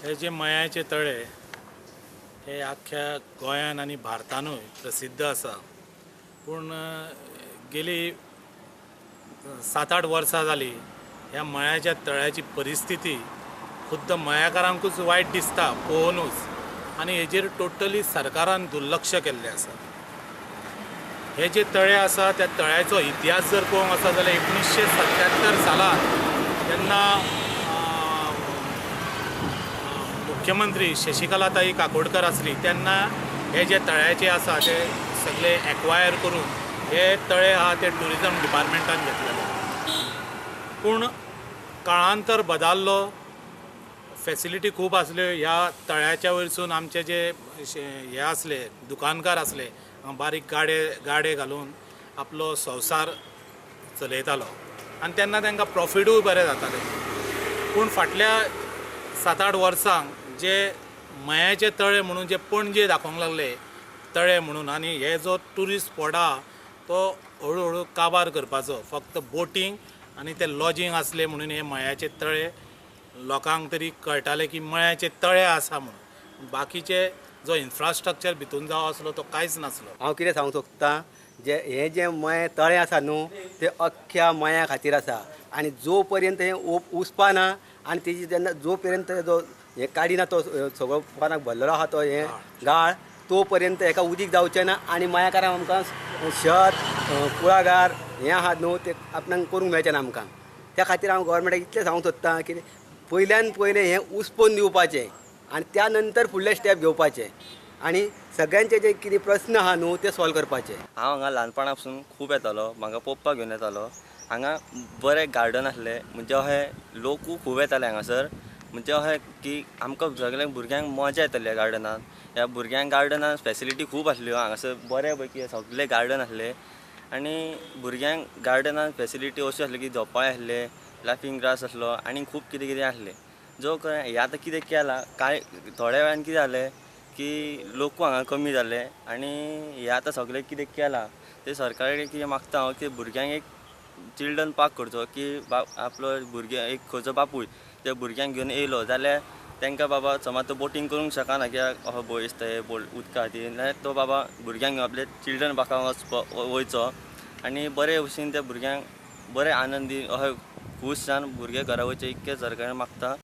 हे जे मयाचे तळे हे आख्ख्या गोंयान आनी भारतानूय प्रसिद्ध आसा. पूण गेली 7-8 वर्सां जाली ह्या मयाच्या तळ्याची परिस्थिती खुद्द मयाकारांकूच वायट दिसता पळोवनूच, आनी हेजेर टोटली सरकारान दुर्लक्ष केल्लें आसा. हे जे तळे आसा त्या तळ्याचो इतिहास जर पळोवंक आसा जाल्यार 1977 सालान तेन्ना मुख्यमंत्री शशिकलाताई काकोडकर आसली तेन्ना हे जे तळ्याचे आसा ते सगळे एक्वायर करून हे तळे आहा ते ट्युरिजम डिपार्टमेंटान घेतलेले. पूण काळांतर बदल्लो, फेसिलिटी खूब आसल्यो. ह्या तळ्याच्या वयरसून आमचे जे हे आसले दुकानकार आसले, बारीक गाडे घालून आपलो संवसार चलयतालो आनी तेन्ना तांकां प्रॉफिटूय बरें जातालें. पूण फाटल्या 7-8 वर्सांक जे मयाचे तळे म्हणून जे पणजे दाखोवंक लागले तळे म्हणून, आनी हे जो ट्युरिस्ट स्पॉट आहा तो हळू हळू काबार करपाचो, फक्त बोटींग आनी ते लॉजींग आसले म्हणून हे मयाचे तळे लोकांक तरी कळटाले की मयाचे तळे आसा म्हणून. बाकीचे जो इन्फ्रास्ट्रक्चर भितून जावं आसलो तो कांयच नासलो. हांव कितें सांगूंक सोदता, जे हे जे मये तळे आसा न्हू ते अख्ख्या मया खातीर आसा आनी जो पर्यंत हें उसपा ना आनी तेजी जेन्ना जो पर्यंत जो हें काडिना तो सगळो पानाक भरलेलो आहा तो हें गाळ, तो पर्यंत हेका उदीक जावचें ना आनी मयाकारांक आमकां शेत कुळागार हें आहा न्हू तें आपणाक करूंक मेळचें ना आमकां. त्या खातीर हांव गोवोरमेंटाक इतलें सांगूंक सोदता की पयल्यान पयलें हें उसपोवन दिवपाचें आनी त्या नंतर फुडले स्टेप घेवपाचे आनी सगळ्यांचे जे कितें प्रस्न आहा न्हू ते सॉल्व करपाचे. हांव हांगा ल्हानपणा पासून खूब येतालो, म्हाका पप्पा घेवन येतालो. हांगा बरें गार्डन आसलें, म्हणजे अशें लोकूय खूब येताले हांगासर. म्हणजे अशें की आमकां सगळ्या भुरग्यांक मजा येताली ह्या गार्डनान. ह्या भुरग्यांक गार्डनान फेसिलिटी खूब आसल्यो हांगासर, बरे पैकी सगळे गार्डन आसले आनी भुरग्यांक गार्डनान फेसिलिटी अश्यो आसल्यो की झोपाळे आसले, लाफींग ग्रास आसलो आनी खूब कितें कितें आसलें. जो हे आतां कितें केलां कांय थोड्या वेळान कितें जालें की लोकूय हांगा कमी जाले आनी हे आतां सगळें कितें केलां तें सरकारा कडेन कितें मागता हांव की भुरग्यांक एक चिल्ड्रन पार्क करचो की आपलो भुरगे एक खंयचो बापूय त्या भुरग्यांक घेवन येयलो जाल्यार तांकां बाबा समज तो बोटींग करूंक शकना कित्याक असो भंय दिसता हे उदका खातीर, नाल्यार तो बाबा भुरग्यांक घेवन आपले चिल्ड्रन पार्काक वयचो आनी बरे भशेन त्या भुरग्यांक बरे आनंदी अशें खूश जावन भुरगे घरा वयचे इतकें सरकारान मागता.